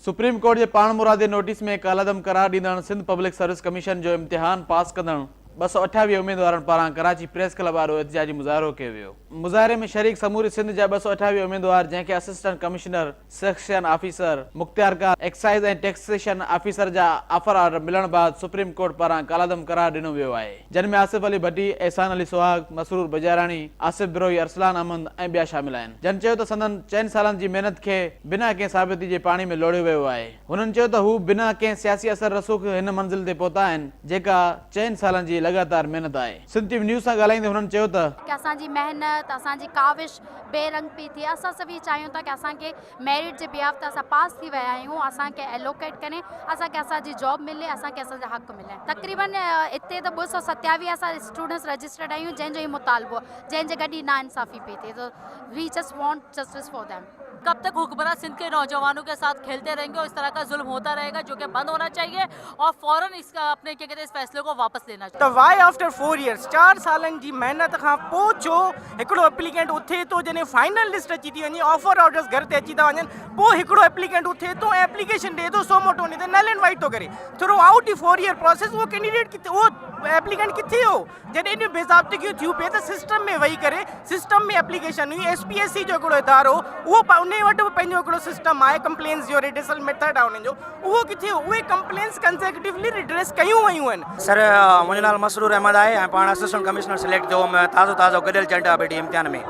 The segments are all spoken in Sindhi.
سپريم ڪورٽ جي پاڻمرادي نوٽيس ۾ ڪالعدم قرار ڏيندڙ سنڌ پبلڪ سروس ڪميشن جو امتحان پاس ڪندڙ 228 اميدوارن پاران ڪراچي پريس ڪلب آڏو احتجاجي مظاهرو ڪيو ويو. مظاهري ۾ شريڪ سموري سنڌ جا 228 اميدوار جنهن کي اسسٽنٽ ڪمشنر، سيڪشن آفيسر، مختيارڪار، ايڪسائيز ۽ ٽيڪسيشن آفيسر جا آفر آرڊر ملڻ بعد سپريم ڪورٽ پاران ڪالعدم قرار ڏنو ويو آهي جن ۾ آصف علي ڀٽي، احسان علي سهاڳ، مسرور بجاراڻي، آصف بروهي، ارسلان احمد ۽ ٻيا شامل آهن جن چيو ته سندن چئن سالن جي محنت کي بنا ڪنهن ثابتي جي پاڻي ۾ لوڙهيو ويو آهي. هنن چيو ته هو بنا ڪنهن سياسي اثر رسوخ هن منزل تي پهتا آهن جيڪا چئن سالن جي لڳاتار محنت آهي. سنڌ ٽي وي نيوز سان ڳالهائيندي هنن چيو ته. ڪي اسان جي محنت اسان جي ڪاوش بي رنگ پئي ٿئي اسان صرف هي چاهيون ٿا ڪي اسان کي ميرٽ جي بيهاف تي اسان پاس ٿي ويا آهيون اسان کي ايلوڪيٽ ڪري اسان کي اسان جي جاب ملي اسان کي اسان جا حق ملن تقريبن هتي ته 227 اسان اسٽوڊنٽس رجسٽرڊ آهيون جنهن جو هي مطالبو آهي جنهن جي گڏ هي ناانصافي پئي ٿئي ته we just want justice for them. कब तक हुक्मरान सिंध के नौजवानों के साथ खेलते रहेंगे और इस तरह का जुल्म होता रहेगा जो कि बंद होना चाहिए और फौरन इसका अपने क्या कहते हैं इस फैसले को वापस लेना चाहिए। ته واء آفٽر فور ايئرس چار سالن جي محنت کان پوء ڇو هڪڙو اپليڪينٽ اٿي ٿو جڏهن فائنل لسٽ اچي ٿي وڃي آفر آرڊرس گهر تي اچي ٿا وڃن پوء هڪڙو اپليڪينٽ اٿي ٿو ۽ اپليڪيشن ڏئي ٿو سو موٽو ان تي نل اينڊ وائيڊ ٿو ڪري through out the four year process اهو ڪينڊيڊيٽ ڪٿي اهو اپليڪينٽ ڪٿي هو جڏهن ايڏيون بي ضابطگيون ٿيون پئي ته سسٽم ۾ ويهي ڪري سسٽم ۾ اپليڪيشن هئي ايس پي ايس سي جو هڪڙو ادارو اهو انهي وٽ به پنهنجو هڪڙو سسٽم آهي ڪمپلينس جو ريڊريسل ميٿڊ آهي انهن جو اهو ڪٿي هو اهي ڪمپلينس ڪنسيڪيوٽولي ريڊريس ڪيون ويون آهن. سر منهنجو نالو مسرور احمد آهي ۽ پاڻ اسسٽنٽ ڪمشنر سليڪٽ ٿيو هوم تازو تازو گڏيل چنڊ آبيڊي امتحان ۾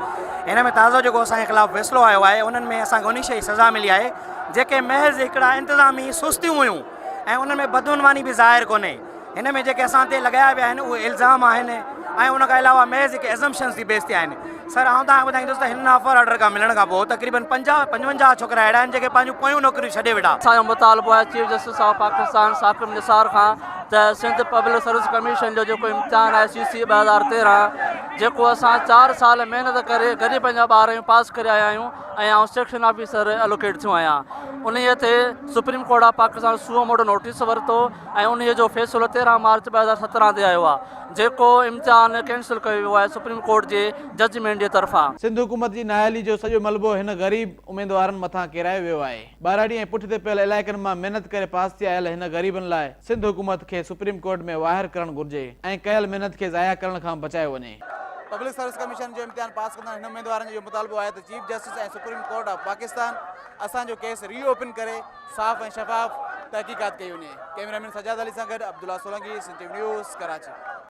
هن ۾ تازو جيڪو اسان جي خلاف فيصلو آيو آهي انهن ۾ اسان کي انهي شيء جي سزا ملي آهي جيڪي محض هڪڙا انتظامي سستيون هيون ۽ انهن ۾ بدعنواني به ظاهر ڪونهي هن ۾ جيڪي اسان تي لڳايا ويا آهن اهي الزام آهن ۽ ان کان علاوه محض هڪ Assumptions جي بيس تي آهن. سر آئون توهان کي ٻڌائيندس ته هنن آفر آرڊر کان ملڻ کان پوء تقريبن 50 55 ڇوڪرا اهڙا آهن جيڪي پنهنجون پويون نوڪريون ڇڏي ويٺا. اسان جو مطالبو آهي chief justice of Pakistan Saqib Nisar کان ته سنڌ پبلڪ سروس ڪميشن جو جيڪو امتحان آهي سي سي 2013 جيڪو اسان چار سال محنت ڪري غريبن جا ٻار آهيون پاس ڪري آيا آهيون ۽ آئون سيڪشن آفيسر الوڪيٽ ٿيو آهيان انهي تي supreme court of Pakistan suo motu notice ورتو ۽ انهيء جو فيصلو 13 مارچ 2017 تي آيو آهي جيڪو امتحان ڪينسل ڪيو ويو آهي سپريم ڪورٽ جي ججمينٽ جي طرفان. سنڌ حڪومت جي نااهلي جو سڄو ملبو هن غريب اميدوارن مٿان ڪيرايو ويو آهي. ٻهراڙي ۽ پٺتي پيل علائقن مان محنت ڪري پاس ٿي آيل هن غريبن لاء سنڌ حڪومت کي سپريم ڪورٽ ۾ واهر ڪرڻ گهرجي ۽ ڪيل محنت کي ضايع ڪرڻ کان بچايو وڃي. پبلڪ سروس ڪميشن جو امتحان پاس ڪندڙ هن اميدوارن جو اهو مطالبو آهي ته chief justice ۽ supreme court of Pakistan اسان جو ڪيس ري اوپن ڪري صاف ۽ شفاف تحقيقات ڪئي وڃي. ڪئميرا مين سجاد علي سان گڏ Abdullah Solangi, Sindh T V news, Karachi.